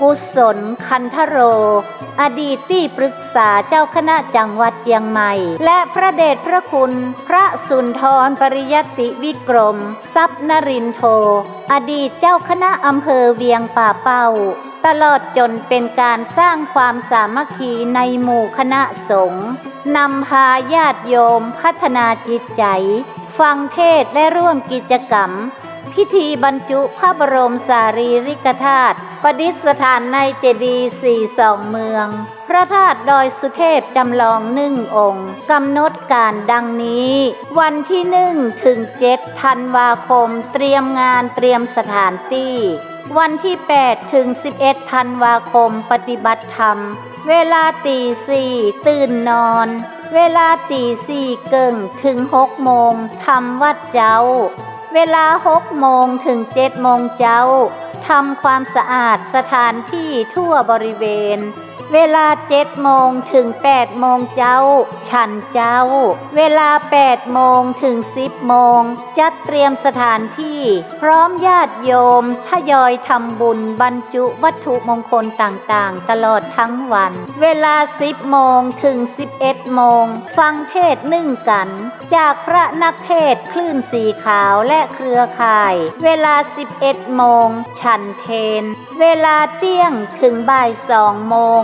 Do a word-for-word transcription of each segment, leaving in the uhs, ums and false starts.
กุศล คันธโร อดีตตี้ปรึกษาเจ้าคณะจังหวัดเจียงใหม่ และพระเดชพระคุณพระสุนทรปริยัติวิกรม ทรัพย์นรินโท อดีตเจ้าคณะอำเภอเวียงป่าเป้า ตลอดจ๋นเป๋นก๋านสร้างความสามัคคีในหมู่คณะสงฆ์ นำพาญาติโยมพัฒนาจิตใจ๋ ฟังเทศน์และร่วมกิจกรรม พิธีบรรจุพระบรมสารีริกธาตุ ประดิษฐานในเจดีย์สี่สองเมือง พระธาตุดอยสุเทพจำลองหนึ่งองค์ กำหนดก๋านดังนี้ วันตี้หนึ่งเถิงเจ็ดธันวาคม เตรียมงานเตรียมสถานตี้ วันตี้แปดเถิงสิบเอ็ดธันวาคม ปฏิบัติธรรม เวลาตีสี่ตื่นนอน เวลาตีสี่เกิ่งเถิงหกโมง ทำวัตรเจ๊า เวลาหกโมงเถิงเจ็ดโมงเจ๊า ทำความสะอาดสถานตี้ทั่วบริเวณ เวลาเจ็ดโมงเถิงแปดโมงเจ๊า ฉันเจ๊า เวลาแปดโมงเถิงสิบโมง จัดเตรียมสถานตี้ พร้อมญาติโยมทยอยทำบุญบรรจุวัตถุมงคลต่างๆ ตลอดทั้งวัน เวลาสิบโมงเถิงสิบเอ็ดโมง ฟังเทศน์นึ่งกั๋น จากพระนักเทศน์คลื่นสีขาวและเครือข่าย เวลาสิบเอ็ดโมง ฉันเพล เวลาเตี้ยงเถิงบ่ายสองโมง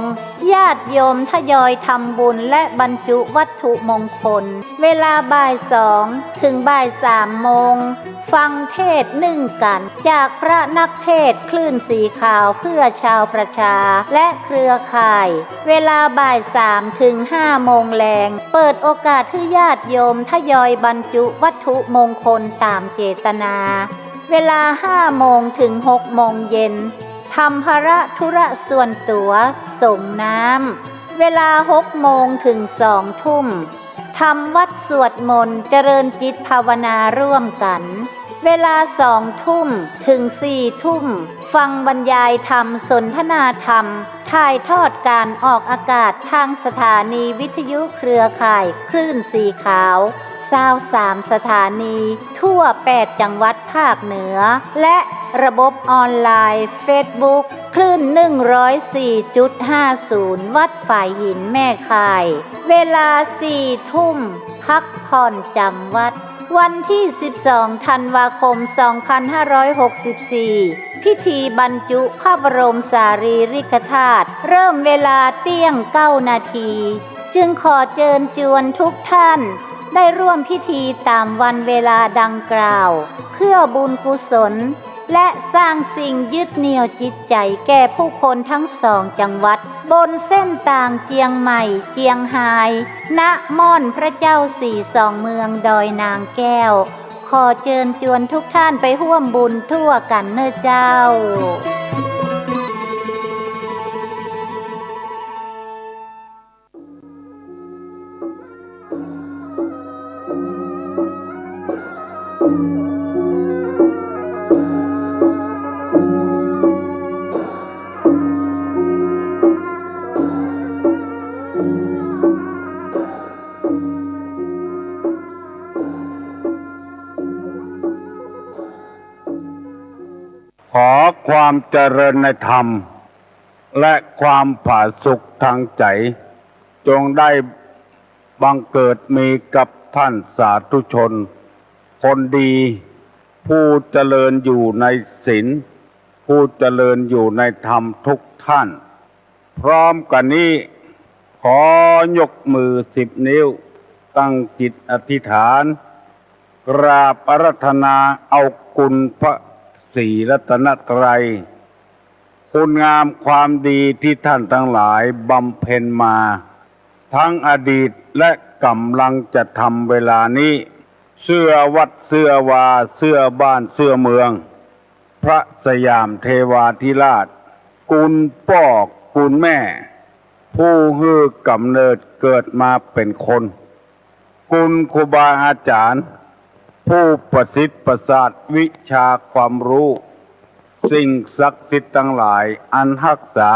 ญาติโยมทยอยทำบุญและบรรจุวัตถุมงคล เวลาบ่ายสองเถิงบ่ายสามโมง ฟังเทศน์นึ่งกั๋น จากพระนักเทศน์คลื่นสีขาวเพื่อชาวประชาและเครือข่าย เวลาบ่ายสามเถิงห้าโมงแลง เปิดโอกาสหื้อญาติโยมทยอยบรรจุวัตถุมงคลต๋ามเจตนา เวลาห้าโมงเถิงหกโมงเย็น ทำภาระธุระส่วนตั๋ว สรงน้ำ เวลาหกโมงเถิงสองทุ่ม ทำวัตรสวดมนต์เจริญจิตภาวนาร่วมกั๋น เวลาสองทุ่มเถิงสี่ทุ่ม ฟังบรรยายธรรม สนทนาธรรม ถ่ายทอดก๋านออกอากาศทางสถานีวิทยุเครือข่ายคลื่นสีขาว ซาวสามสถานี ทั่วแปดจังหวัดภาคเหนือ และระบบออนไลน์เฟซบุ๊ก คลื่นหนึ่งร้อยสี่จุดห้าศูนย์ วัดฝายหินแม่ข่าย เวลาสี่ทุ่ม พักผ่อนจ๋ำวัด วันตี้สิบสองธันวาคมสองพันห้าร้อยหกสิบสี่ พิธีบรรจุพระบรมสารีริกธาตุ เริ่มเวลาเตี้ยงเก้านาที จึงขอเจิญจวนทุกท่านได้ร่วมพิธีต๋ามวันเวลาดังกล่าว เพื่อบุญกุศล และสร้างสิ่งยึดเหนี่ยวจิตใจ๋แก่ผู้คนทั้งสองจังหวัด บนเส้นตางเจียงใหม่ เจียงฮาย ณ ม่อนพระเจ้าสี่สองเมืองดอยนางแก้ว ขอเจิญจวนทุกท่านไปฮ่วมบุญทั่วกั๋นเน่อเจ้า ขอความเจริญในธรรม และความผาสุกทางใจ๋ จงได้บังเกิดมีกับท่านสาธุชน คนดี ผู้เจริญอยู่ในศีล ผู้เจริญอยู่ในธรรมทุกท่าน พร้อมกั๋นนี้ ขอยกมือสิบนิ้ว ตั้งจิตอธิษฐาน กราบอาราธนาเอาคุณพระศรีรัตนตรัย คุณงามความดีที่ท่านทั้งหลายบำเพ็ญมา ทั้งอดีตและกำลังจะทำเวลานี้ เสื้อวัดเสื้อวา เสื้อบ้านเสื้อเมือง พระสยามเทวาธิราช คุณป้อคุณแม่ ผู้หื้อกำเนิดเกิดมาเป็นคน คุณครูบาอาจ๋ารย์ ผู้ประสิทธิ์ประสาทวิชาความรู้ สิ่งศักดิ์สิทธิ์ทั้งหลายอันฮักษา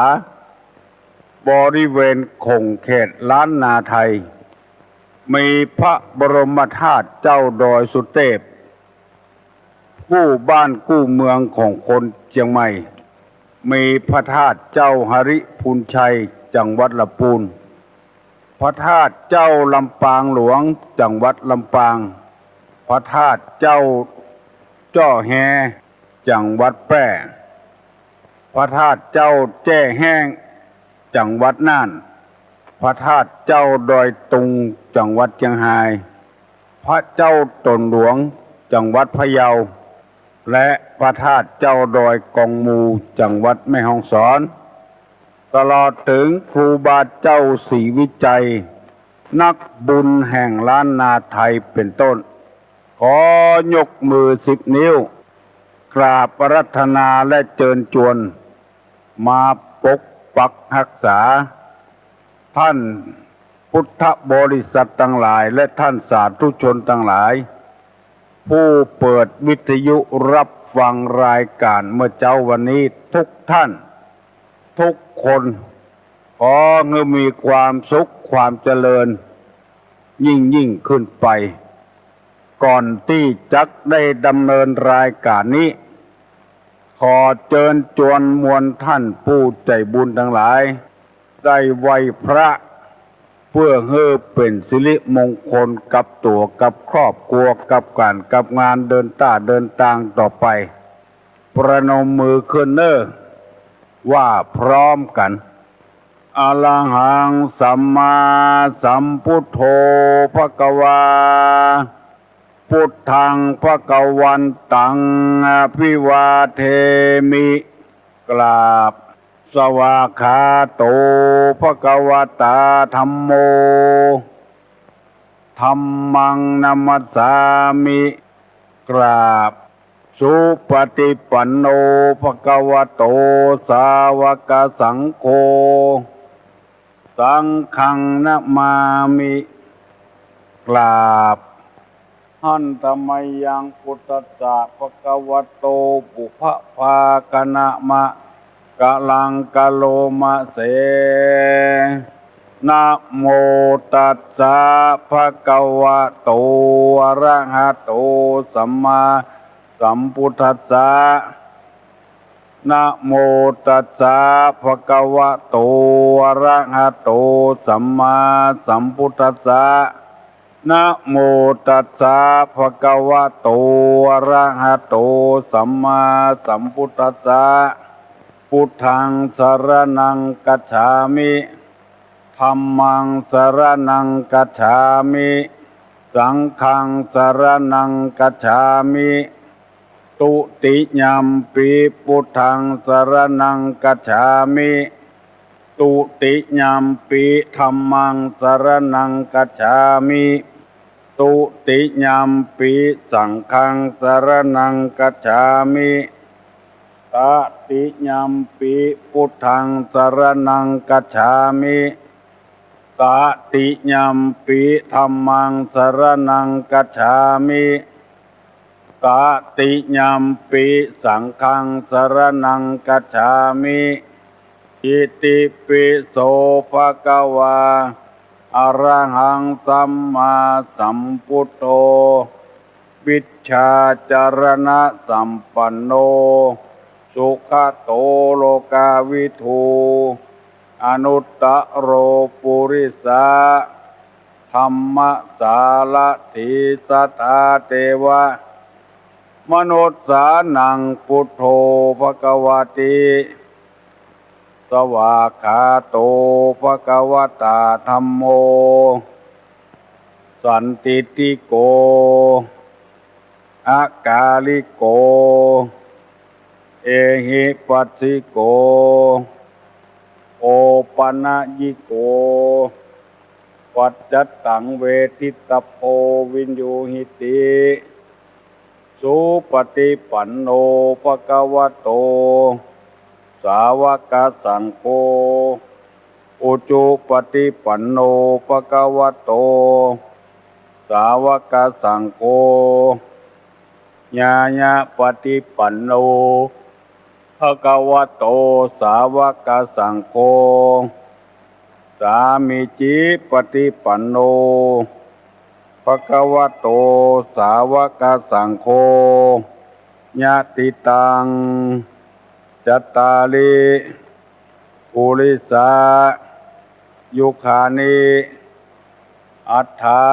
บริเวณขงเขตล้านนาไทย มีพระบรมธาตุเจ้าดอยสุเทพ กู้บ้านกู้เมืองของคนเจียงใหม่ มีพระธาตุเจ้าหริภุญชัย จังหวัดละปูน พระธาตุเจ้าลำปางหลวง จังหวัดลำปาง พระธาตุเจ้าจ้อแฮ จังหวัดแป้ พระธาตุเจ้าแจ้แฮ จังหวัดน่าน พระธาตุเจ้าดอยตุง จังหวัดเจียงฮาย พระเจ้าตนหลวง จังหวัดพะเยา และพระธาตุเจ้าดอยกองมู จังหวัดแม่ฮ่องสอน ตลอดเถิงครูบาเจ้าศรีวิชัย นักบุญแห่งล้านนาไทยเป๋นต้น ขอยกมือสิบนิ้ว กราบอาราธนาและเจิญจวน มาปกปักฮักษา ท่านพุทธบริษัทตังหลาย และท่านสาธุชนตังหลาย ผู้เปิดวิทยุฮับฟังรายก๋านเมื่อเจ๊าวันนี้ทุกท่าน ทุกคน ขอหื้อมีความสุขความเจริญยิ่งๆ ขึ้นไป ก่อนตี้จักได้ดำเนินรายก๋านนี้ ขอเจิญจวนมวลท่านผู้ใจ๋บุญตังหลาย ได้ไหว้พระ เปื้อหื้อเป๋นสิริมงคลกับตั๋วกับครอบครัวกับก๋านกับงานเดินต้าเดินตางต่อไป ประนมมือขึ้นเน่อ ว่าพร้อมกั๋น อะระหังสัมมาสัมพุทโธภะคะวา พุทธังภะคะวันตัง อะภิวาเทมิ กราบ สวากขาโต ภะคะวะตา ธัมโม ธัมมัง นะมัสสามิ กราบ สุปะฏิปันโน ภะคะวะโต สาวะกะสังโฆ สังฆัง นะมามิ กราบ หันตะมะยัง พุทธัสสะ ภะคะวะโต ปุพพะภาคะนะมะ กะลัง กะโลมะเส นะโมตัสสะ ภะคะวะโต อะระหะโต สัมมาสัมพุทธัสสะ นะโมตัสสะ ภะคะวะโต อะระหะโต สัมมาสัมพุทธัสสะ นะโมตัสสะ ภะคะวะโต อะระหะโต สัมมาสัมพุทธัสสะ พุทธัง สะระณัง กัจฉามิ ธัมมัง สะระณัง กัจฉามิ สังฆัง สะระณัง กัจฉามิ ตุติยัมปิ พุทธัง สะระณัง กัจฉามิ ตุติยัมปิ ธัมมัง สะระณัง กัจฉามิ ตุติยัมปิ สังฆัง สะระณัง กัจฉามิ ตะติยัมปิ พุทธัง สะระณัง กัจฉามิ ตะติยัมปิ ธัมมัง สะระณัง กัจฉามิ ตะติยัมปิ สังฆัง สะระณัง กัจฉามิ อิติปิโส ภะคะวา อะระหัง สัมมาสัมพุทโธ วิชชาจารณะสัมปันโน สุขะโต โลกาวิทู อนุตตะโร ปุริสะ ธัมมะสารถี สัทธา เตวะ มนุสสานัง พุทโธ ภะคะวะติ สวากขาโต ภะคะวะตา ธัมโม สันทิฏฐิโก อะกาลิโก เอหิปัสสิโก โอปะนะยิโก ปัจจัตตัง เวทิตะโพ วิญญูหิติ สุปะฏิปันโน ภะคะวะโต สาวะกะสังโฆ อุจุปะฏิปันโน ภะคะวะโต สาวะกะสังโฆ ญาณะปะฏิปันโน ภะคะวะโต สาวะกะสังโฆ สามีจิปะฏิปันโน ภะคะวะโต สาวะกะสังโฆ ญาติตัง จัตตาริ ปุริสา ยุคานิ อัฏฐะ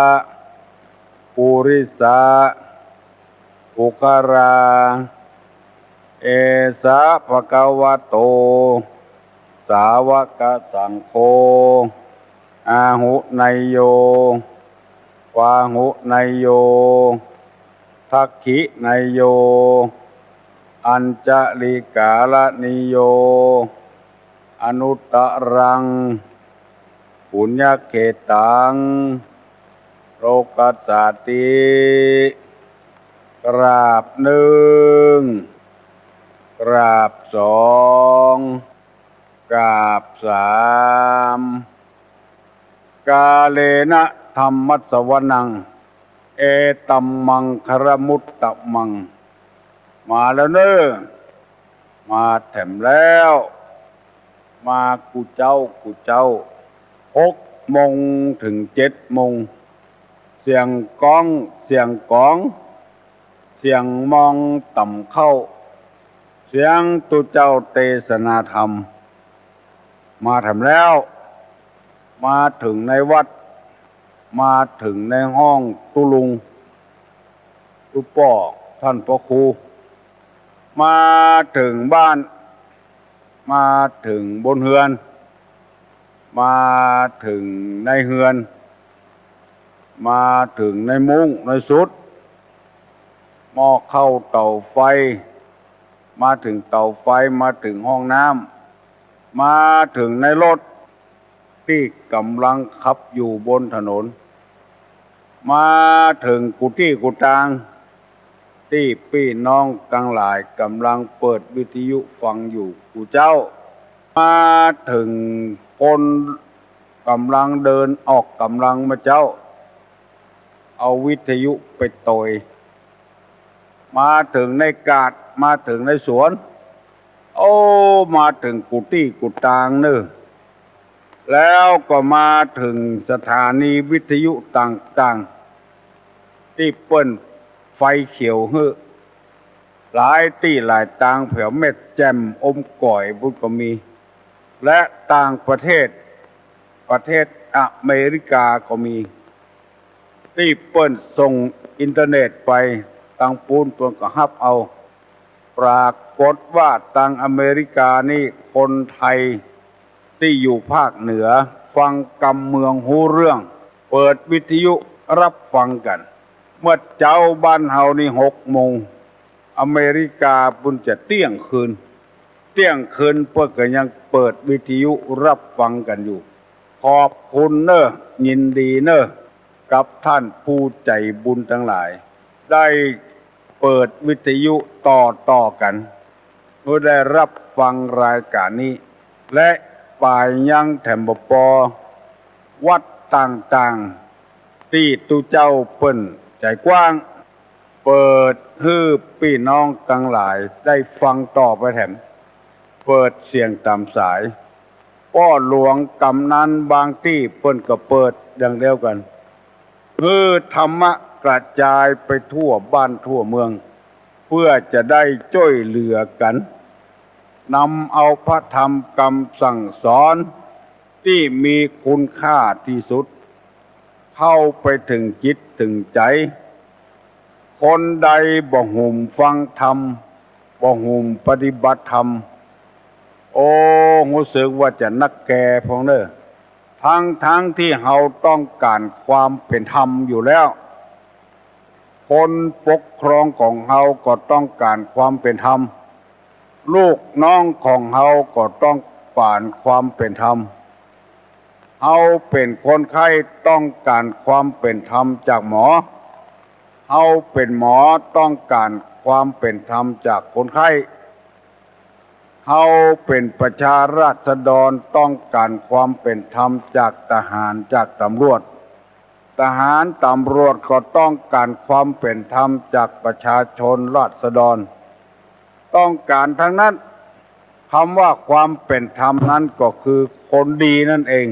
ปุริสา ปุคคลา เอสะ ภะคะวะโต สาวกสังโฆ อาหุเนยโย ปาหุเนยโย ทักขิเนยโย อัญชลิกาลเนยโย อนุตตรัง ปุญญเขตตัง โลกัสสาติ กราบนึ่ง กราบสอง กราบสาม กาเลนะธัมมัสสวนัง เอตัมมังคลมุตตมัง มาแล้วเน่อ มาแถมแล้ว มากู้เจ๊ากู้เจ๊า หกโมงเถิงเจ็ดโมง เสียงก๊อง เสียงก๋อง เสียงมองต่ำเข้า เสียงตุ๊เจ้าเตสนาธรรม มาแถมแล้ว มาเถิงในวัด มาเถิงในห้องตุ๊ลุง ตุ๊ป้อ ต้านพระครู มาเถิงบ้าน มาเถิงบนเฮือน มาเถิงในเฮือน มาเถิงในมุ้งในสุด หม้อข้าวเต๋าไฟ มาเถิงเต๋าไฟ มาเถิงห้องน้ำ มาเถิงในรถ ตี้ก๋ำลังขับอยู่บนถนน มาเถิงกู้ตี้กู้ตาง ตี้ปี้น้องตังหลายก๋ำลังเปิดวิทยุฟังอยู่กู้เจ๊า มาเถิงคนก๋ำลังเดินออกก๋ำลังมาเจ๊า เอาวิทยุไปตวย มาเถิงในกาด มาเถิงในสวน โอ้ มาเถิงกู้ตี้กู้ตางเน่อ แล้วก็มาเถิงสถานีวิทยุต่างๆ ตี้เปิ้นไฟเขียวหื้อ หลายตี้หลายตาง แผวแม่แจ่ม อมก๋อยปู๊นก็มี และต่างประเทศ ประเทศอเมริกาก็มี ตี้เปิ้นส่งอินเทอร์เน็ตไป ตังปู๊นเปิ้นก็ฮับเอา ปรากฏว่าตังอเมริกานี่ คนไทยตี้อยู่ภาคเหนือ ฟังกำเมืองฮู้เรื่อง เปิดวิทยุฮับฟังกั๋น เมื่อเจ๊าบ้านเฮานี่หกโมง อเมริกาปู๊นจะเตี้ยงคืน เตี้ยงคืนเปิ้นก็ยังเปิดวิทยุฮับฟังกั๋นอยู่ ขอบคุณเน่อ ยินดีเน่อ กับท่านผู้ใจ๋บุญตังหลาย ได้เปิดวิทยุต่อๆ กั๋น หื้อได้ฮับฟังรายก๋านนี้ และป๋ายยังแถมบ่ปอ วัดต่างๆ ตี้ตุ๊เจ้าเปิ้นใจ๋กว้าง เปิดหื้อปี้น้องตังหลายได้ฟังต่อไปแถม เปิดเสียงต๋ามสาย ป้อหลวงก๋ำนันบางตี้เปิ้นก็เปิดอย่างเดียวกั๋น หื้อธรรมะกระจายไปทั่วบ้านทั่วเมือง เพื่อจะได้จ้วยเหลือกั๋น นำเอาพระธรรมกำสั่งสอนตี้มีคุณค่าตี้สุด เข้าไปเถิงจิตเถิงใจ๋ คนใดบ่หุมฟังธรรม บ่หุมปฏิบัติธรรม โอ้ ฮู้สึกว่าจะนักแก่พ่องเน่อ ทั้งๆ ตี้เฮาต้องก๋านความเป๋นธรรมอยู่แล้ว คนปกครองของเฮาก็ต้องก๋านความเป๋นธรรม ลูกน้องของเฮาก็ต้องก๋านความเป๋นธรรม เฮาเป๋นคนไข้ต้องก๋านความเป๋นธรรมจากหมอ เฮาเป๋นหมอต้องก๋านความเป๋นธรรมจากคนไข้ เฮาเป๋นประชาราษฎรต้องก๋านความเป๋นธรรมจากทหาร จากต๋ำรวจ ทหารต๋ำรวจก็ต้องก๋านความเป๋นธรรมจากประชาชนราษฎร ต้องก๋านตังนั้น กำว่าความเป๋นธรรมนั้นก็คือคนดีนั่นเอง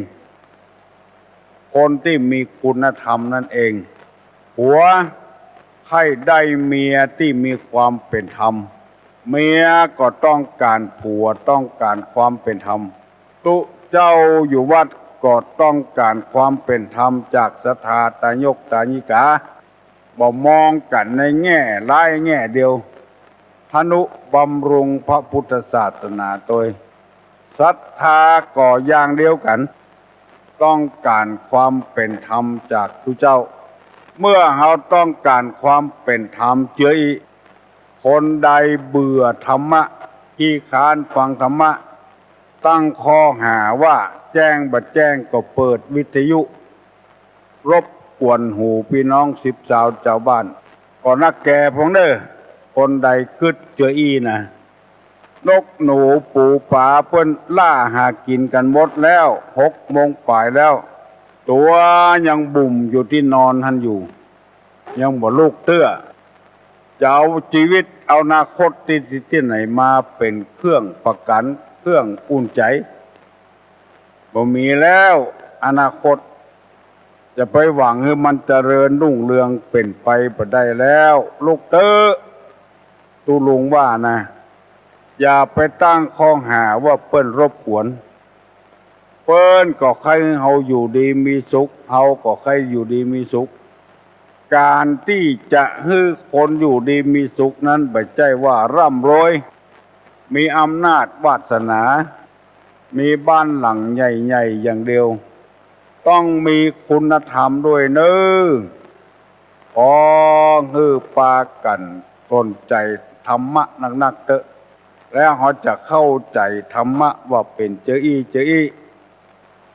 คนตี้มีคุณธรรมนั่นเอง ผัวใค่ได้เมียตี้มีความเป๋นธรรม เมียก็ต้องก๋านผัว ต้องก๋านความเป๋นธรรม ตุ๊เจ้าอยู่วัดก็ต้องก๋านความเป๋นธรรมจากศรัทธาตายกตายิกา บ่มองกั๋นในแง่ร้ายแง่เดียว ทะนุบำรุงพระพุทธศาสนาตวย ศรัทธาก็อย่างเดียวกั๋น ต้องก๋านความเป๋นธรรมจากตุ๊เจ้า เมื่อเฮาต้องก๋านความเป๋นธรรมเจืออี้ คนใดเบื่อธรรมะ ขี้ค้านฟังธรรมะ ตั้งข้อหาว่าแจ้งบ่แจ้งก็เปิดวิทยุ รบกวนหูปี้น้องสิบซาวจาวบ้าน ก็นักแก่พ่องเน่อ คนใดกึ๊ดเจืออี้นะ นกหนูปูป๋าเปิ้นล่าหากิ๋นกั๋นหมดแล้ว หกโมงป๋ายแล้ว ตั๋วยังบุ่มอยู่ตี้นอนหั้นอยู่ ยังบ่ลุกเตื้อ จะเอาจีวิตเอาอนาคตตี้ ตี้ ตี้ไหนมาเป๋นเครื่องประกั๋น เครื่องอุ่นใจ๋ บ่มีแล้ว อนาคต จะไปหวังหื้อมันเจริญรุ่งเรืองเป๋นไปบ่ได้แล้ว ลุกเต๊อะ ตุ๊ลุงว่านะ อย่าไปตั้งข้อหาว่าเปิ้นรบกวน เปิ้นก็ใค่หื้อเฮาอยู่ดีมีสุข เฮาก็ใค่อยู่ดีมีสุข ก๋านตี้จะหื้อคนอยู่ดีมีสุขนั้น บ่ใจ้ว่าร่ำรวย มีอำนาจวาสนา มีบ้านหลังใหญ่ๆ อย่างเดียว ต้องมีคุณธรรมด้วยเน่อ ขอหื้อปากั๋นสนใจ๋ธรรมะนักๆ เต๊อะ แล้วเฮาจะเข้าใจ๋ธรรมะว่าเป๋นเจืออี้เจืออี้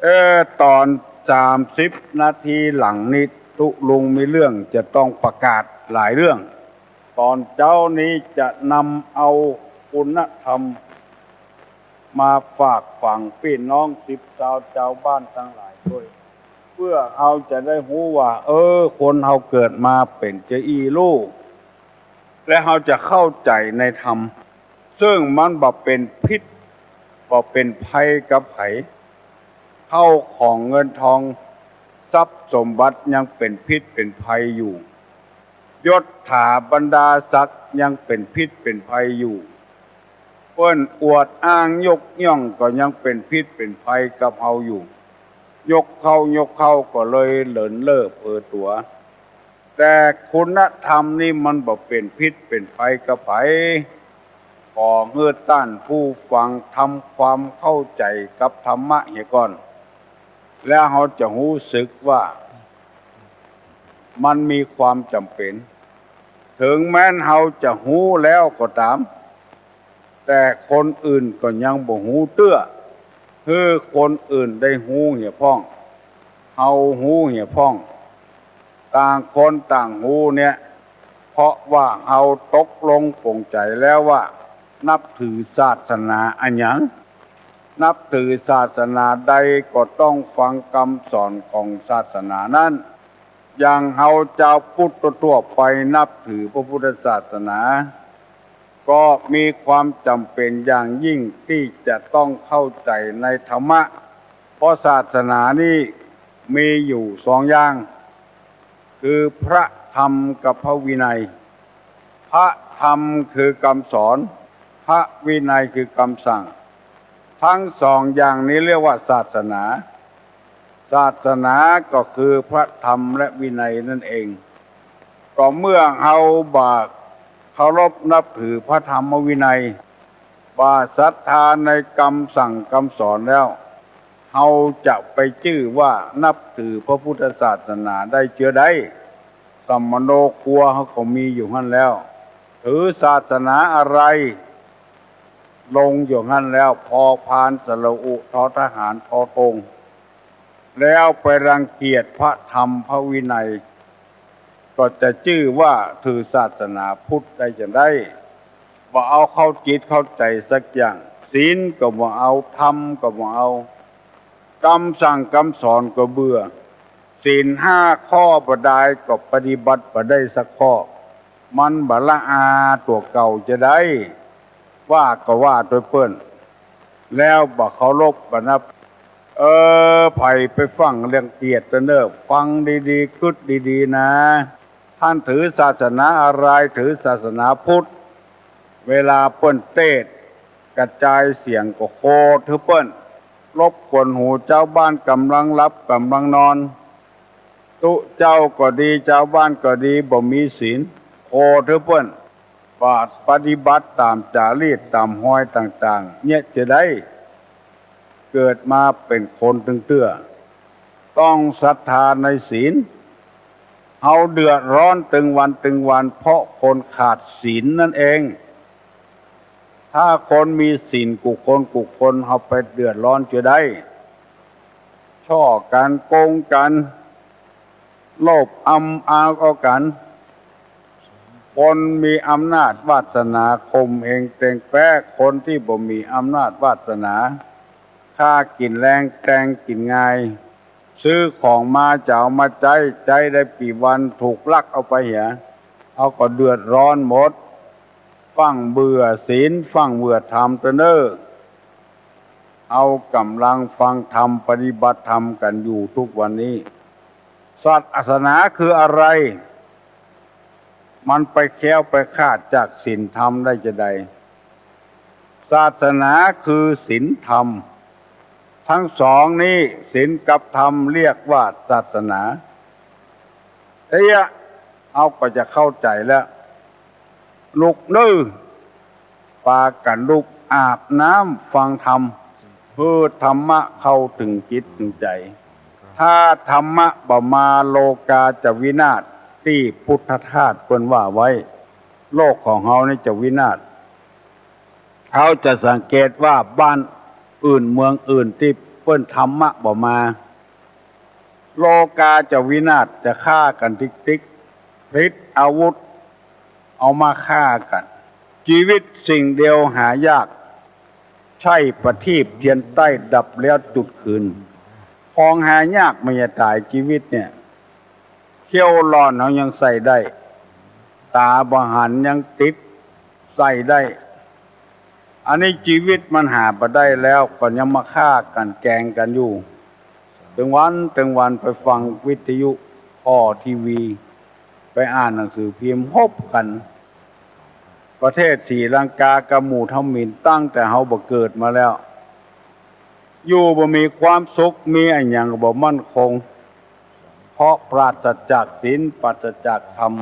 เออ ต๋อนสามสิบนาทีหลังนี้ตุ๊ลุงมีเรื่องจะต้องประกาศหลายเรื่อง ต๋อนเจ๊านี้จะนำเอาคุณธรรมมาฝากฝังปี้น้องสิบซาวจาวบ้านตังหลายตวย เปื้อเฮาจะได้ฮู้ว่า เออ คนเฮาเกิดมาเป๋นเจืออี้ลู่ และเฮาจะเข้าใจ๋ในธรรม เซิ่งมันบ่เป๋นพิษ บ่เป๋นภัยกับใผ เข้าของเงินทอง ทรัพย์สมบัติยังเป๋นพิษเป๋นภัยอยู่ ยศถาบรรดาศักดิ์ยังเป๋นพิษเป๋นภัยอยู่ เปิ้นอวดอ้างยกย่องก็ยังเป๋นพิษเป๋นภัยกับเฮาอยู่ ยกเข้ายกเข้าก็เลยเลินเล่อเผลอตั๋ว แต่คุณธรรมนี่มันบ่เป๋นพิษเป๋นภัยกับใผ ขอหื้อต้านผู้ฟังทำความเข้าใจ๋กับธรรมะเหียก่อน แล้วเฮาจะฮู้สึกว่ามันมีความจ๋ำเป๋น เถิงแม้นเฮาจะฮู้แล้วก็ต๋าม แต่คนอื่นก็ยังบ่ฮู้เตื้อ หื้อคนอื่นได้ฮู้เหียพ่อง เฮาฮู้เหียพ่อง ต่างคนต่างฮู้เนี่ย เพราะว่าเฮาตกลงปลงใจ๋แล้วว่า นับถือศาสนาอะหยัง นับถือศาสนาใดก็ต้องฟังกำสอนของศาสนานั้น อย่างเฮาจาวพุทธทั่วๆ ไปนับถือพระพุทธศาสนา ก็มีความจ๋ำเป๋นอย่างยิ่งตี้จะต้องเข้าใจ๋ในธรรมะ เพราะศาสนานี่มีอยู่สองอย่าง คือพระธรรมกับพระวินัย พระธรรมคือกำสอน พระวินัยคือกำสั่ง ทั้งสองอย่างนี้เรียกว่าศาสนา ศาสนาก็คือพระธรรมและวินัยนั่นเอง ก็เมื่อเฮาบ่เคารพนับถือพระธรรมวินัย บ่ศรัทธาในกำสั่งกำสอนแล้ว เฮาจะไปจื้อว่านับถือพระพุทธศาสนาได้เจือใด สมโนครัวเฮาก็มีอยู่หั้นแล้ว ถือศาสนาอะไร ลงอยู่หั้นแล้ว พอพานสระอุ ทอทหาร ทอธง แล้วไปรังเกียจพระธรรมพระวินัย ก็จะจื้อว่าถือศาสนาพุทธได้จั่งใด บ่เอาเข้าจิตเข้าใจ๋สักอย่าง ศีลก็บ่เอา ธรรมก็บ่เอา กำสั่งกำสอนก็เบื่อ ศีลห้าข้อบ่ดายก็ปฏิบัติบ่ได้สักข้อ มันบ่ละอาตั๋วเก่าจะใด ว่าก็ว่าตวยเปิ้น แล้วบ่เคารพบ่นับ เออ ใผไปฟั่งเรื่องเกียรติเน่อ ฟังดีๆ กึ๊ดดีๆ นะ ต้านถือศาสนาอะไร ถือศาสนาพุทธ เวลาเปิ้นเตสน์กระจายเสียงก็โขดหื้อเปิ้น รบกวนหูจาวบ้านก่ำลังหลับก่ำลังนอน ตุ๊เจ้าก็ดี จาวบ้านก็ดี บ่มีศีล โขดหื้อเปิ้น บ่ปฏิบัติต๋ามจ๋ารีตต๋ามฮอยต่างๆ เนี่ยจะได้เกิดมาเป๋นคนตึงเตื้อ ต้องศรัทธาในศีล เฮาเดือดร้อนตึงวันตึงวัน เพราะคนขาดศีลนั่นเอง ถ้าคนมีศีลกู้คนกู้คน เฮาไปเดือดร้อนจะได้ ช่อกั๋น โกงกั๋น โลภอำเอากั๋น คนมีอำนาจวาสนาข่มเหงเต็งแป๊ คนตี้บ่มีอำนาจวาสนา ฆ่ากิ๋นแลง แตงกิ๋นงาย ซื้อของมาจะเอามาใจ๊ ใจ๊ได้กี่วันถูกลักเอาไปเหีย เฮาก็เดือดร้อนหมด ฟั่งเบื่อศีล ฟั่งเบื่อธรรมเต๊อะเน่อ เฮาก่ำลังฟังธรรม ปฏิบัติธรรมกั๋นอยู่ทุกวันนี้ ศาสนาคืออะไร มันไปแคล้วไปคลาดจากศีลธรรมได้จะใด ศาสนาคือศีลธรรม ทั้งสองนี้ ศีลกับธรรมเรียกว่าศาสนา เตี้ย เฮาก็จะเข้าใจ๋แล้ว ลุกเน่อ ปากั๋นลุกอาบน้ำฟังธรรม หื้อธรรมะเข้าเถิงจิตเถิงใจ๋ ถ้าธรรมะบ่มา โลกาจะวินาศ ตี้พุทธทาสเปิ้นว่าไว้ โลกของเฮานี่จะวินาศ เฮาจะสังเกตว่าบ้านอื่นเมืองอื่นตี้เปิ้นธรรมะบ่มา โลกาจะวินาศ จะฆ่ากั๋นติ๊กๆ ผลิตอาวุธ เอามาฆ่ากั๋น จีวิตสิ่งเดียวหายาก ใช้ประทีปเทียนใต้ดับแล้วจุดคืน ของหายากแม่จะต๋ายจีวิตเนี่ย เขี้ยวหล่อนเฮายังใส่ได้ ต๋าบ่หันยังติดใส่ได้ อันนี้จีวิตมันหาบ่ได้แล้ว ก็ยังมาฆ่ากั๋นแกล้งกั๋นอยู่ ตึงวันตึงวันไปฟังวิทยุ ผ่อทีวี ไปอ่านหนังสือพิมพ์ ฮบกั๋น ประเทศศรีลังกากับหมู่เถาหมิน ตั้งแต่เฮาบ่เกิดมาแล้ว อยู่บ่มีความสุข มีอะหยังก็บ่มั่นคง เพราะปราศจากศีล ปราศจากธรรม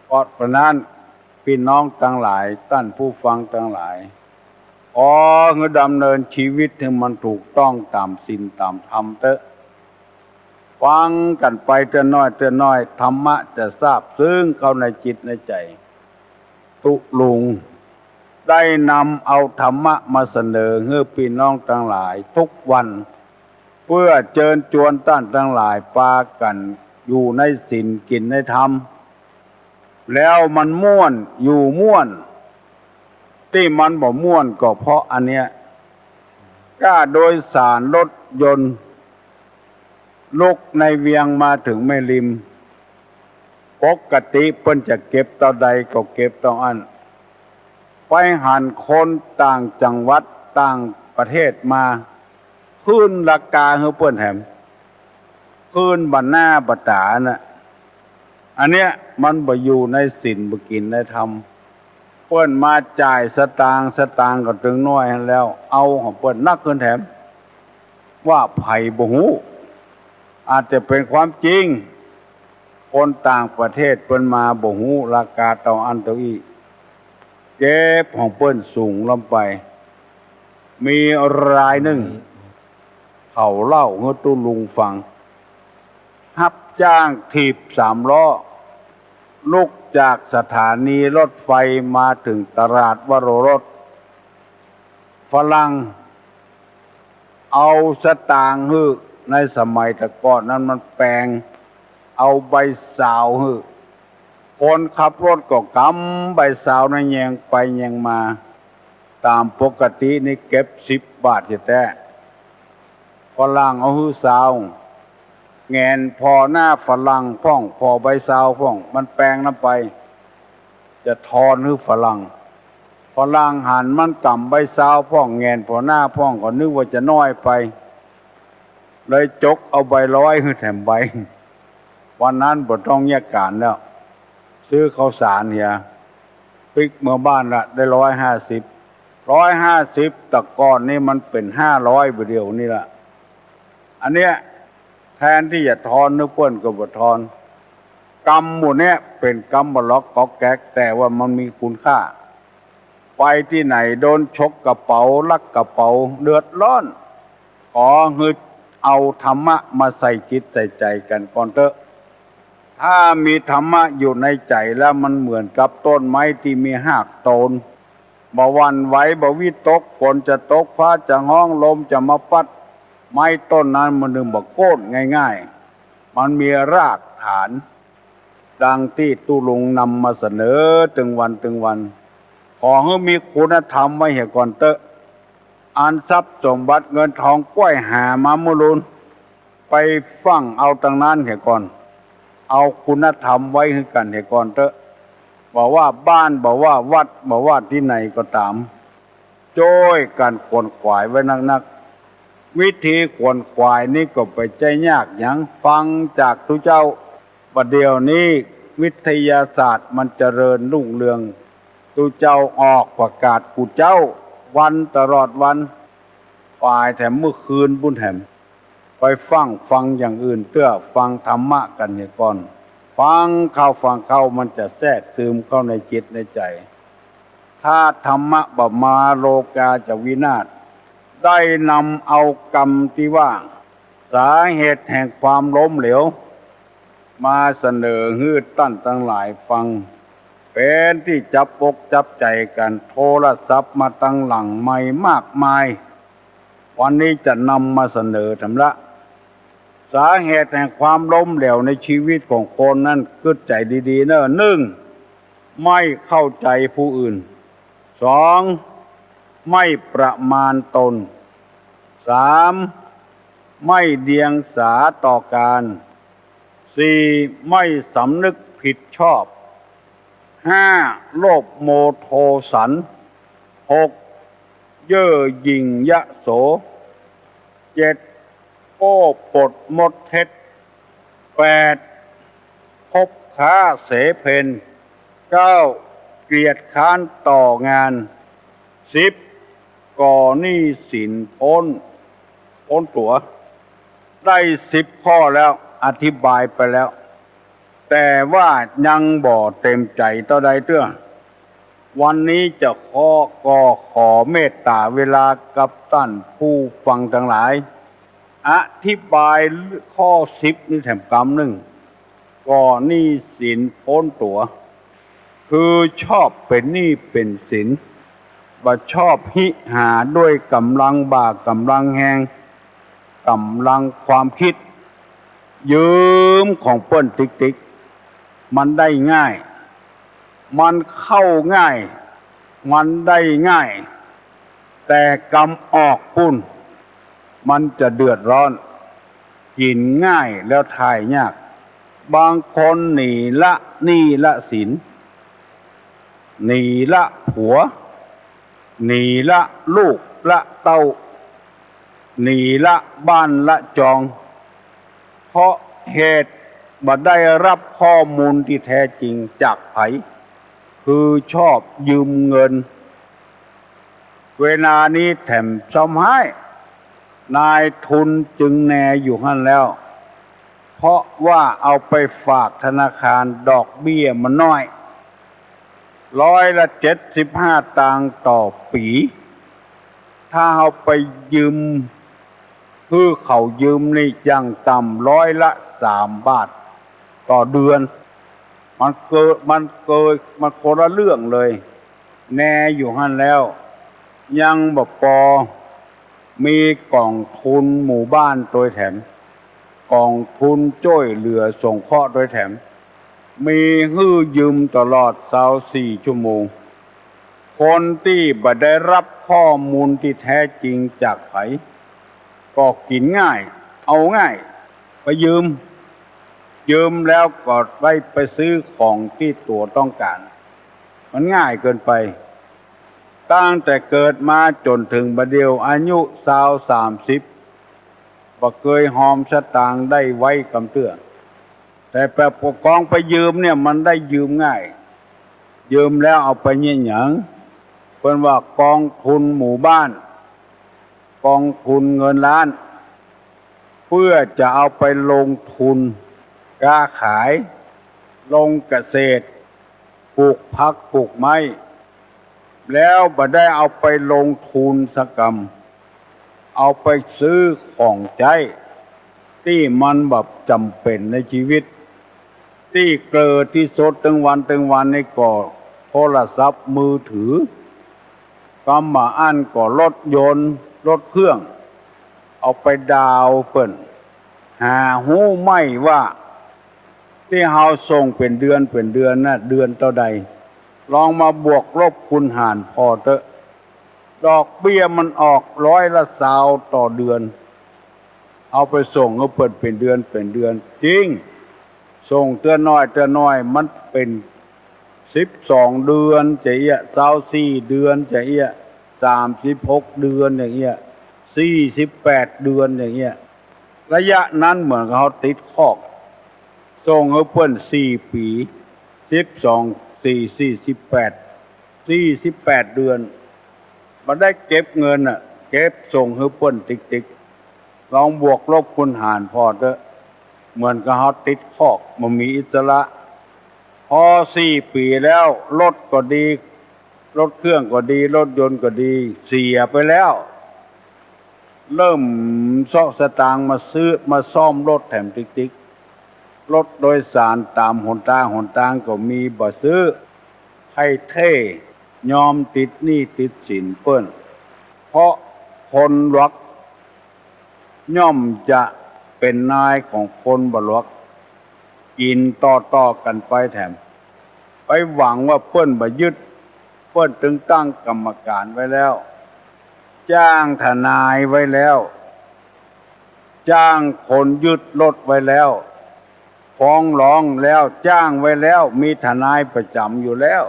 เพราะฉะนั้น ปี้น้องตังหลาย ต้านผู้ฟังตังหลาย ขอหื้อดำเนินจีวิตหื้อมันถูกต้องต๋ามศีลต๋ามธรรมเต๊อะ ฟังกั๋นไปเตื้อน้อยเตื้อน้อย ธรรมะจะซาบซึ้งเข้าในจิตในใจ๋ ตุ๊ลุงได้นำเอาธรรมะมาเสนอหื้อปี้น้องตังหลายทุกวัน เพื่อเจิญจวนต้านตังหลายปากั๋นอยู่ในศีลกิ๋นในธรรม แล้วมันม่วน อยู่ม่วน ตี้มันบ่ม่วนก็เพราะอันเนี้ย ก้าโดยสารรถยนต์ ลุกในเวียงมาเถิงแม่ริม ปกติเปิ้นจะเก็บเต้าใดก็เก็บเต้าอั้น ไปหันคนต่างจังหวัดต่างประเทศมา คืนราคาหื้อเปิ้นแถม คืนบ่าหน้าบ่าต๋าน่ะ อันเนี้ยมันบ่อยู่ในศีลบ่กิ๋นในธรรม เปิ้นมาจ่ายสตางค์ สตางค์ก็ตึงน้อยหั้นแล้ว เอาของเปิ้นนักขึ้นแถม ว่าใผบ่ฮู้ อาจจะเป๋นความจริง คนต่างประเทศเปิ้นมาบ่ฮู้ราคาเต้าอั้นเต้าอี้ เก็บของเปิ้นสูงล้ำไป มีรายนึ่ง เขาเล่าหื้อตุ๊ลุงฟัง ฮับจ้างถีบสามล้อ ลุกจากสถานีรถไฟมาเถิงตลาดวโรรส ฝรั่งเอาสตางค์หื้อ ในสมัยแต่ก่อนนั้นมันแปง เอาใบซาวหื้อ คนขับรถก็กำใบซาวนั้นแยงไปแยงมา ต๋ามปกตินี่เก็บสิบบาทแต๊ๆ ฝรั่งเอาหื้อซาว แหงนผ่อหน้าฝรั่งพ่อง ผ่อใบซาวพ่อง มันแปงล้ำไป จะทอนหื้อฝรั่ง ฝรั่งหันมันกำใบซาวพ่อง แหงนผ่อหน้าพ่อง ก็นึกว่าจะน้อยไป เลยจกเอาใบร้อยหื้อแถมใบ วันนั้นบ่ต้องเยียะก๋านแล้ว ซื้อข้าวสารเหีย ปิ๊กเมือบ้านละได้ร้อยห้าสิบ ร้อยห้าสิบ แต่ก่อนนี่มันเป๋นห้าร้อย บ่าเดี่ยวนี้ละ อันเนี้ย แทนตี้จะทอนหื้อเปิ้นก็บ่ทอน กำหมู่เนี้ยเป๋นกำบ่าล็อกก๊อกแก๊ก แต่ว่ามันมีคุณค่า ไปตี้ไหนโดนฉกกระเป๋า ลักกระเป๋า เดือดร้อน ขอหื้อเอาธรรมะมาใส่จิตใส่ใจ๋กั๋นก่อนเต๊อะ ถ้ามีธรรมะอยู่ในใจ๋แล้วมันเหมือนกับต้นไม้ตี้มีฮากโตน บ่หวั่นไหว บ่วิตก ฝนจะตก ฟ้าจะฮ้อง ลมจะมาปั๊ด ไม้ต้นนั้นมันนึ่งบ่โก้นง่ายๆ มันมีรากฐาน ดังตี้ตุ๊ลุงนำมาเสนอตึงวันตึงวัน ขอหื้อมีคุณธรรมไว้เหียก่อนเต๊อะ อันทรัพย์สมบัติเงินทองก้วยหามาเมื่อลูน ไปฟั่งเอาตังนั้นเหียก่อน เอาคุณธรรมไว้หื้อกั๋นเหียก่อนเต๊อะ บ่ว่าบ้าน บ่ว่าวัด บ่ว่าตี้ไหนก็ต๋าม จ้วยกั๋นขวนขวายไว้นักๆ วิธีขวนขวายนี้ก็บ่ใจ้ยากหยัง ฟังจากตุ๊เจ้า บ่าเดี่ยวนี้วิทยาศาสตร์มันเจริญรุ่งเรือง ตุ๊เจ้าออกประกาศกู้เจ๊า วันตลอดวัน ป๋ายแถมเมื่อคืนปู๊นแถม ไปฟั่ง ฟังอย่างอื่นเต๊อะ ฟังธรรมะกั๋นเหียก่อน ฟังเข้า ฟังเข้ามันจะแทรกซึมเข้าในจิตในใจ๋ ถ้าธรรมะบ่มา โลกาจะวินาศ ได้นำเอากำตี้ว่า สาเหตุแห่งความล้มเหลว มาเสนอหื้อต้านตังหลายฟัง เป๋นตี้จับอกจับใจ๋กั๋น โทรศัพท์มาตังหลังไมค์มากมาย วันนี้จะนำมาเสนอแถมละ สาเหตุแห่งความล้มเหลวในชีวิตของคนนั้น กึ๊ดใจ๋ดีๆ เน่อ นึ่ง ไม่เข้าใจ๋ผู้อื่น สอง ไม่ประมาณตน สาม ไม่เดียงสาต่อการ สี่ ไม่สำนึกผิดชอบ ห้า โลภโมโทสัน หก เย่อหยิ่งยโส เจ็ด โอ้ปดมดเท็จ แปด คบค้าเสเพล เก้า เกียจคร้านต่องาน สิบ ก่อหนี้สินป๊น ป๊นตั๋ว ได้สิบข้อแล้ว อธิบายไปแล้ว แต่ว่ายังบ่เต็มใจ๋เต้าใดเตื้อ วันนี้จะขอ ก็ขอเมตต๋าเวลากับต้านผู้ฟังตังหลาย อธิบายข้อสิบนี้แถมกำนึ่ง ก่อหนี้สินป๊นตั๋ว คือชอบเป๋นหนี้เป๋นสิน บ่ชอบฮิหาด้วยก๋ำลังบ่า ก๋ำลังแฮง ก๋ำลังความกึ๊ด ยืมของเปิ้นติ๊กๆ มันได้ง่าย มันเข้าง่าย มันได้ง่าย แต่กำออกปู๊น มันจะเดือดร้อน กิ๋นง่ายแล้วถ่ายยาก บางคนหนีละหนี้ละสิน หนีละผัว หนีละลูกละเต้า หนีละบ้านละจอง เพราะเหตุบ่ได้รับข้อมูลตี้แท้จริงจากใผ คือชอบยืมเงิน เวลานี้แถมซ้ำฮ้าย นายทุนจึงแนอยู่หั้นแล้ว เพราะว่าเอาไปฝากธนาคารดอกเบี้ยมันน้อย ร้อยละเจ็ดสิบห้าตางค์ต่อปี๋ ถ้าเฮาไปยืม หื้อเขายืมนี่อย่างต่ำร้อยละสามบาทต่อเดือน มันเกิด มันเกิด มันคนละเรื่องเลย แนอยู่หั้นแล้ว ยังบ่ปอ มีก๋องทุนหมู่บ้านตวยแถม ก๋องทุนจ้วยเหลือสงเคราะห์ตวยแถม มีหื้อยืมตลอดซาวสี่ชั่วโมง คนตี้บ่ได้รับข้อมูลตี้แท้จริงจากใผ ก็กิ๋นง่าย เอาง่าย ไปยืม ยืมแล้วก็ได้ไปซื้อของตี้ตั๋วต้องก๋าน มันง่ายเกินไป ตั้งแต่เกิดมาจ๋นเถิงบ่าเดี่ยวอายุซาวสามสิบ บ่เกยหอมสตางค์ได้ไว้กำเตื้อ แต่แบบผู้กองไปยืมเนี่ยมันได้ยืมง่าย ยืมแล้วเอาไปเยียะหยัง เปิ้นว่ากองทุนหมู่บ้าน กองทุนเงินล้าน เปื้อจะเอาไปลงทุนก๊าขาย ลงเกษตร ปลูกผักปลูกไม้ แล้วบ่ได้เอาไปลงทุนสักกำ เอาไปซื้อของใจ๊ตี้มันแบบจ๋ำเป๋นในจีวิต ตี้เกลอตี้สุดตึงวันตึงวันนี่ก็โทรศัพท์มือถือ กำบ่าอั้นก็รถยนต์ รถเครื่อง เอาไปดาวน์เปิ้น หาฮู้ไหม้ว่า ตี้เฮาส่งเป๋นเดือนเป๋นเดือนน่ะ เดือนเต้าใด ลองมาบวกลบคูณหารผ่อเต๊อะ ดอกเบี้ยมันออกร้อยละซาวต่อเดือน เอาไปส่งหื้อเปิ้นเป๋นเดือนเป๋นเดือน จริง ส่งเตื้อน้อยเตื้อน้อย มันเป๋นสิบสองเดือนจะเอี้ย ซาวสี่เดือนจะเอี้ย สามสิบหกเดือนอย่างเอี้ย สี่สิบแปดเดือนอย่างเอี้ย ระยะนั้นเหมือนกับเฮาติดคอก ส่งหื้อเปิ้นสี่ปี๋ สิบสอง สี่ สี่สิบแปด สี่สิบแปดเดือน บ่ได้เก็บเงินน่ะ เก็บส่งหื้อเปิ้นติ๊กๆ ลองบวกลบคูณหารผ่อเต๊อะ เหมือนกับเฮาติดคอก บ่มีอิสระ พอสี่ปี๋แล้ว รถก็ดี รถเครื่องก็ดี รถยนต์ก็ดี เสียไปแล้ว เริ่มเซาะสตางค์มาซื้อ มาซ่อมรถแถมติ๊กๆ รถโดยสารต๋ามหนตาง หนตางก็มีบ่ซื้อ ไทเท่ ยอมติดหนี้ติดสินเปิ้น เพราะคนหลวก ย่อมจะเป๋นนายของคนบ่หลวก กิ๋นต่อๆ กั๋นไปแถม ไปหวังว่าเปิ้นบ่ยึด เปิ้นตึงตั้งกรรมการไว้แล้ว จ้างทนายไว้แล้ว จ้างคนยึดรถไว้แล้ว ฟ้องร้องแล้ว จ้างไว้แล้ว มีทนายประจ๋ำอยู่แล้ว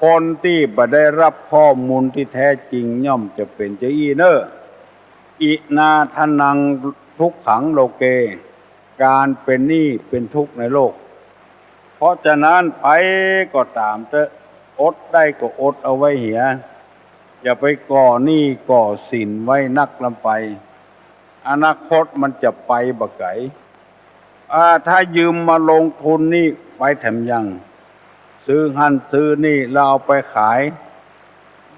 คนตี้บ่ได้ฮับข้อมูลตี้แต๊จริงย่อมจะเป๋นจาอี้เน่อ อินาทนังทุกขังโลเก ก๋านเป๋นหนี้เป๋นทุกข์ในโลก เพราะฉะนั้นใผก็ต๋ามเต๊อะ อดได้ก็อดเอาไว้เหีย อย่าไปก่อหนี้ก่อสินไว้นักล้ำไป อนาคตมันจะไปบ่ไก๋ อ่า ถ้ายืมมาลงทุนนี่ไปแถมยัง ซื้อหั้นซื้อนี่แล้วเอาไปขาย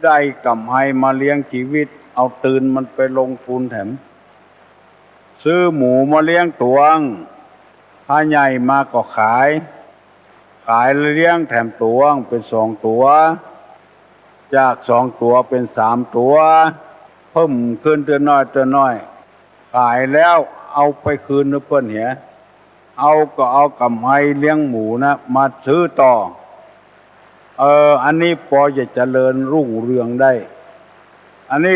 ได้ก๋ำไรมาเลี้ยงจีวิต เอาตื่นมันไปลงทุนแถม ซื้อหมูมาเลี้ยงตวง ถ้าใหญ่มาก็ขาย ขายแล้วเลี้ยงแถมตวงเป๋นสองตั๋ว จากสองตั๋วเป๋นสามตั๋ว เพิ่มขึ้นเตื้อน้อยเตื้อน้อย ขายแล้วเอาไปคืนหื้อเปิ้นเหีย เอาก็เอาก๋ำไรเลี้ยงหมูนะมาซื้อต่อ เออ อันนี้ปอจะเจริญรุ่งเรืองได้ อันนี้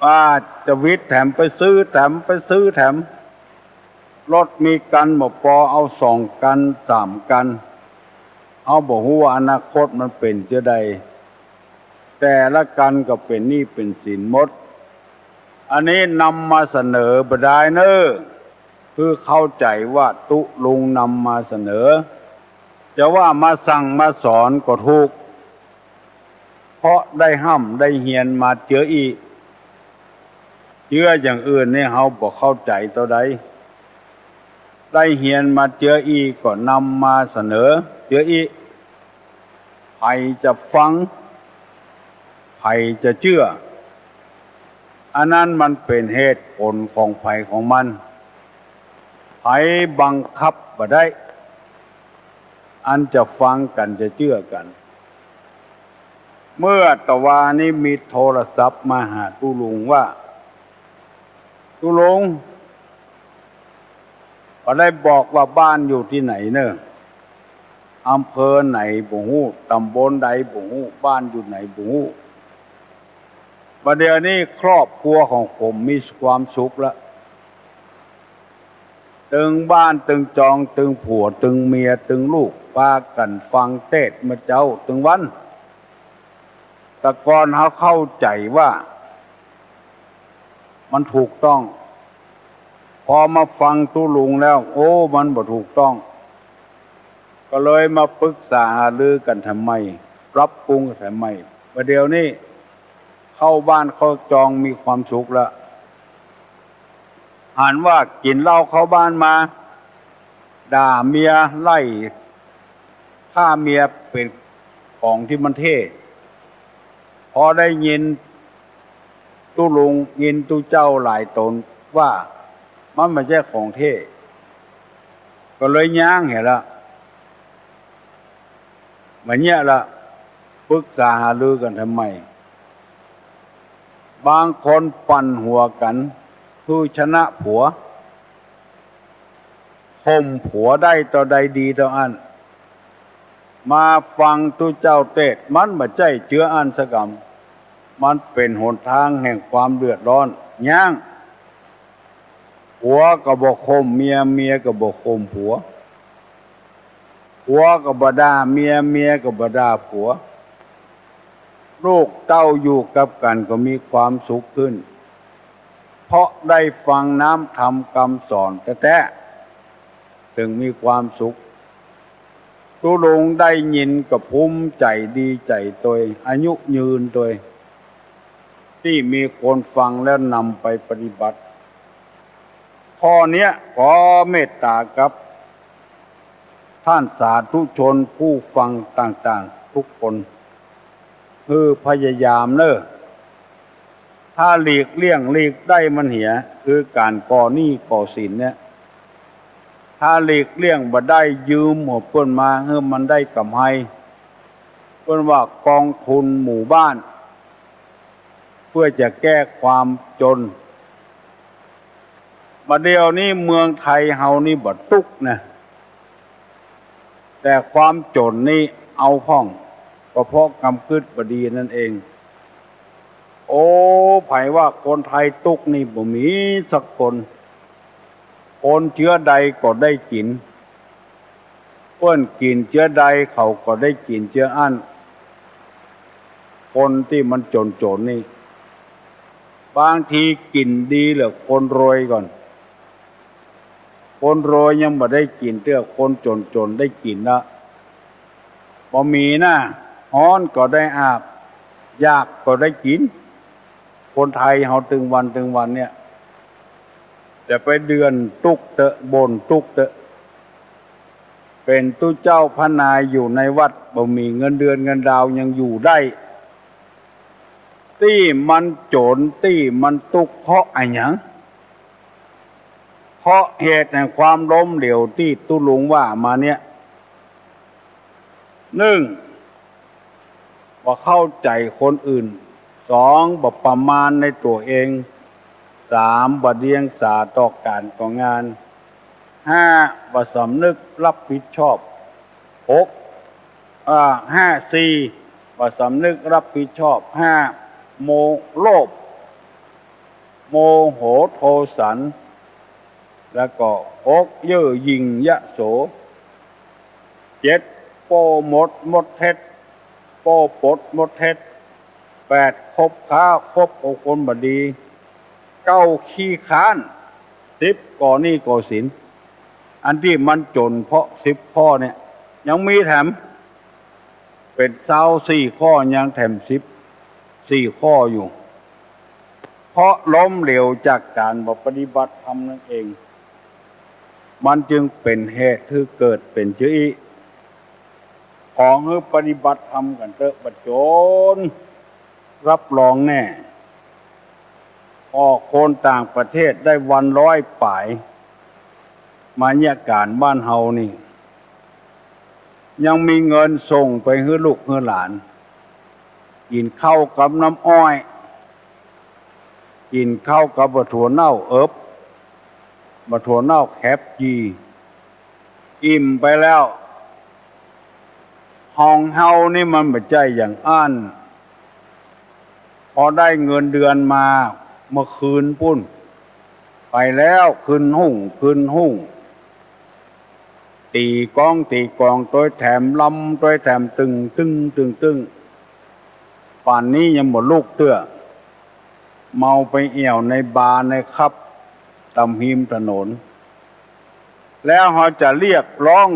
อ่า จะวิทย์แถมไปซื้อแถม ไปซื้อแถม รถมีกั๋นบ่ปอ เอาสองกั๋น สามกั๋น เฮาบ่ฮู้ว่าอนาคตมันเป๋นจาใด แต่ละกั๋นก็เป๋นหนี้เป๋นสินหมด อันนี้นำมาเสนอบ่ดายเน่อ คือเข้าใจ๋ว่าตุ๊ลุงนำมาเสนอ จะว่ามาสั่งมาสอนก็ถูก เพราะได้ฮ่ำได้เฮียนมาเจื้ออี้ เจื้ออย่างอื่นนี่เฮาบ่เข้าใจ๋เต้าใด ได้เฮียนมาเจื้ออี้ก็นำมาเสนอเจื้ออี้ ใผจะฟัง ใผจะเจื้อ อันนั้นมันเป๋นเหตุผลของใผของมัน ใผบังคับบ่ได้ อันจะฟังกั๋นจะเจื้อกั๋น เมื่อตะวานี้มีโทรศัพท์มาหาตุ๊ลุงว่า ตุ๊ลุง บ่ได้บอกว่าบ้านอยู่ตี้ไหนเน่อ อำเภอไหนบ่ฮู้ ตำบลใดบ่ฮู้ บ้านอยู่ไหนบ่ฮู้ บ่าเดี่ยวนี้ครอบครัวของผมมีความสุขละ ตึงบ้านตึงจอง ตึงผัวตึงเมีย ตึงลูก ปากั๋นฟังเตสน์เมื่อเจ๊าตึงวัน แต่ก่อนเฮาเข้าใจ๋ว่า มันถูกต้อง พอมาฟังตุ๊ลุงแล้ว โอ้ มันบ่ถูกต้อง ก็เลยมาปรึกษาหารือกั๋นแถมใหม่ ปรับปรุงใหม่ บ่าเดี่ยวนี้เข้าบ้านเข้าจองมีความสุขละ หันว่ากิ๋นเหล้าเข้าบ้านมา ด่าเมีย ไล่ฆ่าเมีย เป๋นของตี้มันเท่ พอได้ยินตุ๊ลุง ยินตุ๊เจ้าหลายต๋นว่ามันบ่ใจ้ของเท่ ก็เลยย้างเหียละ บ่าเยียะละ ปึกษาหารือกั๋นใหม่ บางคนปั่นหัวกั๋น หื้อชนะผัว ข่มผัวได้เต้าใดดีเต้าอั้น มาฟังตุ๊เจ้าเตสน์ มันบ่ใจ้เจื้ออั้นสักกำ มันเป๋นหนตางแห่งความเดือดร้อน ย้าง ผัวก็บ่ข่มเมีย เมียก็บ่ข่มผัว ผัวก็บ่ด่าเมีย เมียก็บ่ด่าผัว ลูกเต้าอยู่กับกั๋นก็มีความสุขขึ้น เพราะได้ฟังน้ำธรรมกำสอนแต๊ๆ ตึงมีความสุข ตุ๊ลุงได้ยินก็ภูมิใจ๋ดีใจ๋ตวย อายุยืนตวย ตี้มีคนฟังแล้วนำไปปฏิบัติ ข้อเนี้ยขอเมตต๋ากับต้านสาธุชนผู้ฟังต่างๆ ทุกคน หื้อพยายามเน่อ ถ้าหลีกเลี่ยงหลีกได้มันเหีย คือก๋านก่อหนี้ก่อสินเนี่ย ถ้าหลีกเลี่ยงบ่ได้ ยืมของเปิ้นมาหื้อมันได้กำไร เปิ้นว่ากองทุนหมู่บ้าน เพื่อจะแก้ความจน บ่าเดี่ยวนี้เมืองไทยเฮานี่บ่ตุ๊กนะ แต่ความจ๋นนี่เอาพ่อง ก็เพราะกำกึ๊ดบ่ดีนั่นเอง โอ้ ใผว่าคนไทยตุ๊กนี่บ่มีสักคน คนเจื้อใดก็ได้กิ๋น เปิ้นกิ๋นเจื้อใดเขาก็ได้กิ๋นเจื้ออั้น คนตี้มันจ๋นๆ นี่ บางทีกิ๋นดีเหลือคนรวยก่อน คนรวยยังบ่ได้กิ๋นเตื้อ คนจ๋นๆ ได้กิ๋นละ บ่มีนะ ฮ้อนก็ได้อาบ อยากก็ได้กิ๋น คนไทยเฮาตึงวันตึงวันเนี่ย จะไปเดือนตุ๊กเต๊อะ บ่นตุ๊กเต๊อะ เป๋นตุ๊เจ้าพระนายอยู่ในวัด บ่มีเงินเดือนเงินดาวยังอยู่ได้ ตี้มันจ๋นตี้มันตุ๊กเพราะอะหยัง เพราะเหตุแห่งความล้มเหลวตี้ตุ๊ลุงว่ามาเนี่ย นึ่ง บ่เข้าใจ๋คนอื่น สอง บ่ประมาณในตั๋วเอง สาม บ่เดียงสาต่อก๋านต่องาน ห้า บ่สำนึกรับผิดชอบ หก อ่า ห้า สี่ บ่สำนึกรับผิดชอบ ห้า โม โลภ โมโหโทสัน แล้วก็ หก เย่อหยิ่งยโส เจ็ด โป้มดมดเท็จ โป้ปดมดเท็จ แปด คบค้าคบกับคนบ่ดี เก้า ขี้ค้าน สิบ ก่อหนี้ก่อสิน อันตี้มันจ๋นเพราะสิบข้อเนี่ย ยังมีแถม เป๋นซาวสี่ข้อ ยังแถมสิบสี่ข้ออยู่ เพราะล้มเหลวจากก๋านบ่ปฏิบัติธรรมนั่นเอง มันจึงเป๋นเหตุหื้อเกิดเป๋นเจื้ออี้ ขอหื้อปฏิบัติธรรมกั๋นเต๊อะ บ่จ๋น รับรองแน่ ออกคนต่างประเทศได้วันร้อยป๋าย มาเยียะก๋านบ้านเฮานี่ ยังมีเงินส่งไปหื้อลูกหื้อหลาน กิ๋นข้าวกับน้ำอ้อย กิ๋นข้าวกับบ่าถั่วเน่าเอิบ บ่าถั่วเน่าแข็บจี่ อิ่มไปแล้ว ของเฮานี่มันบ่ใจ้อย่างอั้น พอได้เงินเดือนมาเมื่อคืนปู้น ไปแล้ว คืนฮุ่ง คืนฮุ่ง ตี๋ก๊องตี๋ก๋องตวยแถมลำตวยแถมตึงตึงตึงตึง ป่านนี้ยังบ่ลุกเตื้อ เมาไปแอ่วในบาร์ในคลับ ต๋ามฮิมถนน แล้วเฮาจะเรียกร้อง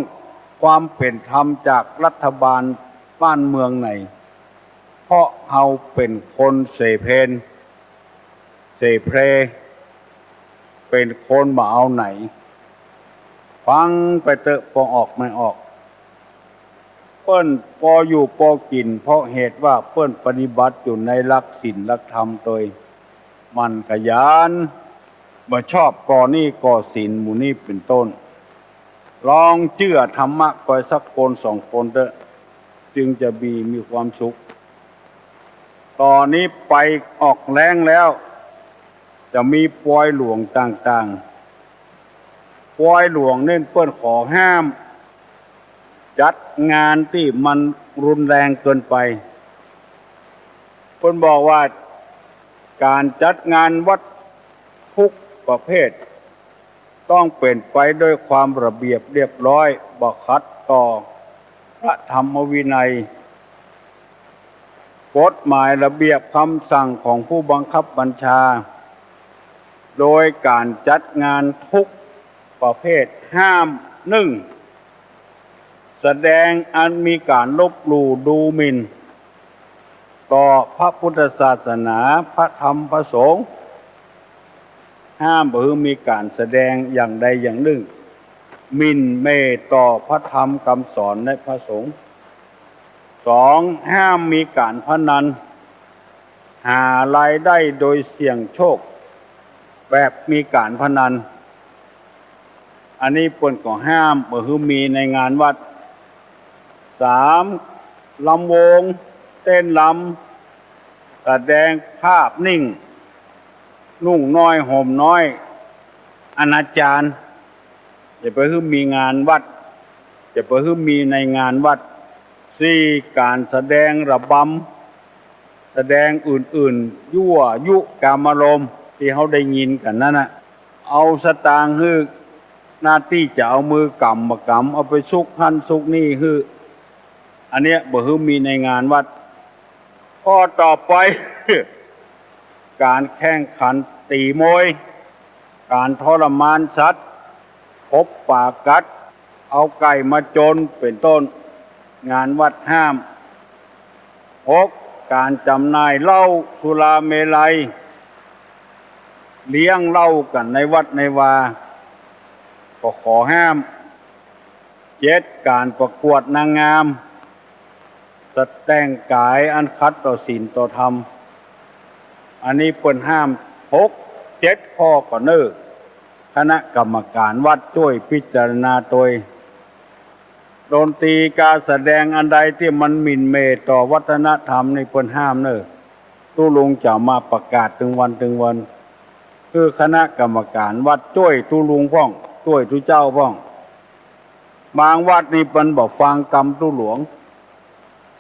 ความเป๋นธรรมจากรัฐบาล บ้านเมืองไหน เพราะเฮาเป๋นคนเสแพร่ เสแพร่ เป๋นคนบ่เอาไหน ฟังไปเต๊อะ ปองออกแม่งออก เปิ้นปออยู่ปอกิ๋น เพราะเหตุว่าเปิ้นปฏิบัติอยู่ในหลักศีลหลักธรรมตวย หมั่นขยัน บ่ชอบก่อหนี้ก่อสินหมู่นี้เป๋นต้น ลองเจื้อธรรมะคอยสักคนสองคนเต๊อะ จึงจะมี มีความสุข ต่อนี้ไปออกแล้งแล้ว จะมีปอยหลวงต่างๆ ปอยหลวงเน่นเปิ้นขอห้าม จัดงานตี้มันรุนแรงเกินไป เปิ้นบอกว่า ก๋านจัดงานวัดทุกประเภท ต้องเป๋นไปด้วยความระเบียบเรียบร้อย บ่ขัดต่อพระธรรมวินัย กฎหมายระเบียบคำสั่งของผู้บังคับบัญชา โดยก๋านจัดงานทุกประเภท ห้าม นึ่ง แสดงอันมีก๋านลบหลู่ดูหมิ่น ต่อพระพุทธศาสนา พระธรรม พระสงฆ์ ห้ามบ่หื้อมีก๋านแสดงอย่างใดอย่างนึ่ง หมิ่นเหม่อต่อพระธรรมกำสอนและพระสงฆ์ สอง ห้ามมีก๋านพนัน หารายได้โดยเสี่ยงโชค แบบมีก๋านพนัน อันนี้เปิ้นก็ห้ามบ่หื้อมีในงานวัด สาม ลำวง เต้นรำ แสดงภาพนิ่ง นุ่งน้อยห่มน้อย อนาจาร จะไปหื้อมีงานวัด จะไปหื้อมีในงานวัด สี่ ก๋านแสดงระบำ แสดงอื่นๆ ยั่วยุกามารมณ์ ตี้เฮาได้ยินกั๋นนั้นน่ะ เอาสตางค์หื้อ หน้าตี้จะเอามือกำบ่กำ เอาไปซุกหั้นซุกนี่หื้อ อันเนี้ยบ่หื้อมีในงานวัด ข้อต่อไป ก๋านแข่งขันตี๋มวย ก๋านทรมานสัตว์ พบป๋ากัด เอาไก่มาจน เป๋นต้น งานวัดห้าม หก ก๋านจ๋ำหน่ายเหล้าสุราเมรัย เลี้ยงเหล้ากั๋นในวัดในวา ก็ขอห้าม เจ็ด ก๋านประกวดนางงาม สะแต่งก๋ายอันขัดต่อศีลต่อธรรม อันนี้เปิ้นห้าม หก เจ็ด ข้อก่อเน่อ คณะกรรมก๋านวัดจ้วยพิจารณาตวย ดนตรีก๋านแสดงอันใดตี้มันหมิ่นเหม่อต่อวัฒนธรรมนี่เปิ้นห้ามเน่อ ตุ๊ลุงจะมาประกาศตึงวันตึงวัน หื้อคณะกรรมก๋านวัดจ้วยตุ๊ลุงพ่อง จ้วยตุ๊เจ้าพ่อง บางวัดนี่เปิ้นบ่ฟังกำตุ๊หลวง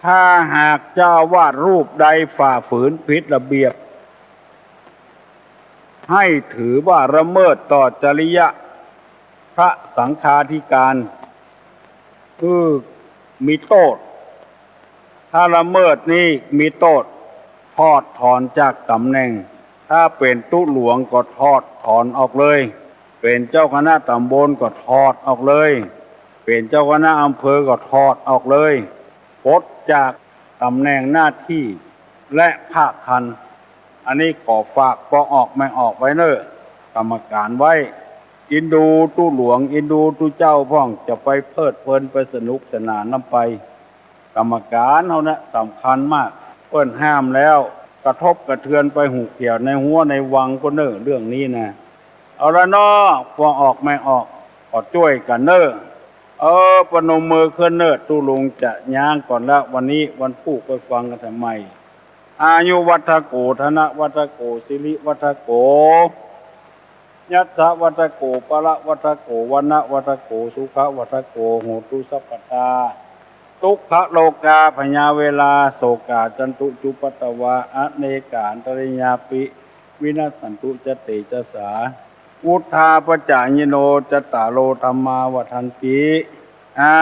ถ้าหากเจ้าอาวาสรูปใดฝ่าฝืนผิดระเบียบ ให้ถือว่าละเมิดต่อจริยะพระสังฆาธิการ คือมีโต้ษ ถ้าละเมิดนี่มีโต้ษ ถอดถอนจากต๋ำแหน่ง ถ้าเป๋นตุ๊หลวงก็ถอดถอนออกเลย เป๋นเจ้าคณะต๋ำบลก็ถอดออกเลย เป๋นเจ้าคณะอำเภอก็ถอดออกเลย ปลดจากต๋ำแหน่งหน้าตี้และภาคคัน อันนี้ขอฝากปองออกแม่งออกไว้เน่อ กรรมก๋านไว้ อินดูตุ๊หลวง อินดูตุ๊เจ้าพ่อง จะไปเพลิดเพลินไปสนุกสนานนำไป กรรมก๋านเฮานะสำคัญมาก เปิ้นห้ามแล้ว กระทบกระเทือนไปหูเขียวในฮั้วในวังก็เน่อเรื่องนี้นะ เอาละเนาะ ปองออกแม่งออก ก็จ้วยกั๋นเน่อ เออ ประนมมือขึ้นเน่อ ตุ๊ลุงจะย้างก่อนละ วันนี้วันพูกไปฟังกั๋นใหม่ อายุวัฒโก ธนวัฒโก สิริวัฒโก ยัสสะวัฒโก พละวัฒโก วรรณะวัฒโก สุขะวัฒโก โหตุสัพพะตา ทุกขะโรคา พยาเวรา โสกา จันตุ จุปปะตะวา อเนกา อันตะรายาปิ วินัสสันตุ จะเตจะสา วุฑฒาปะจายิโน จัตตาโร ธัมมา วัฑฒันติ อา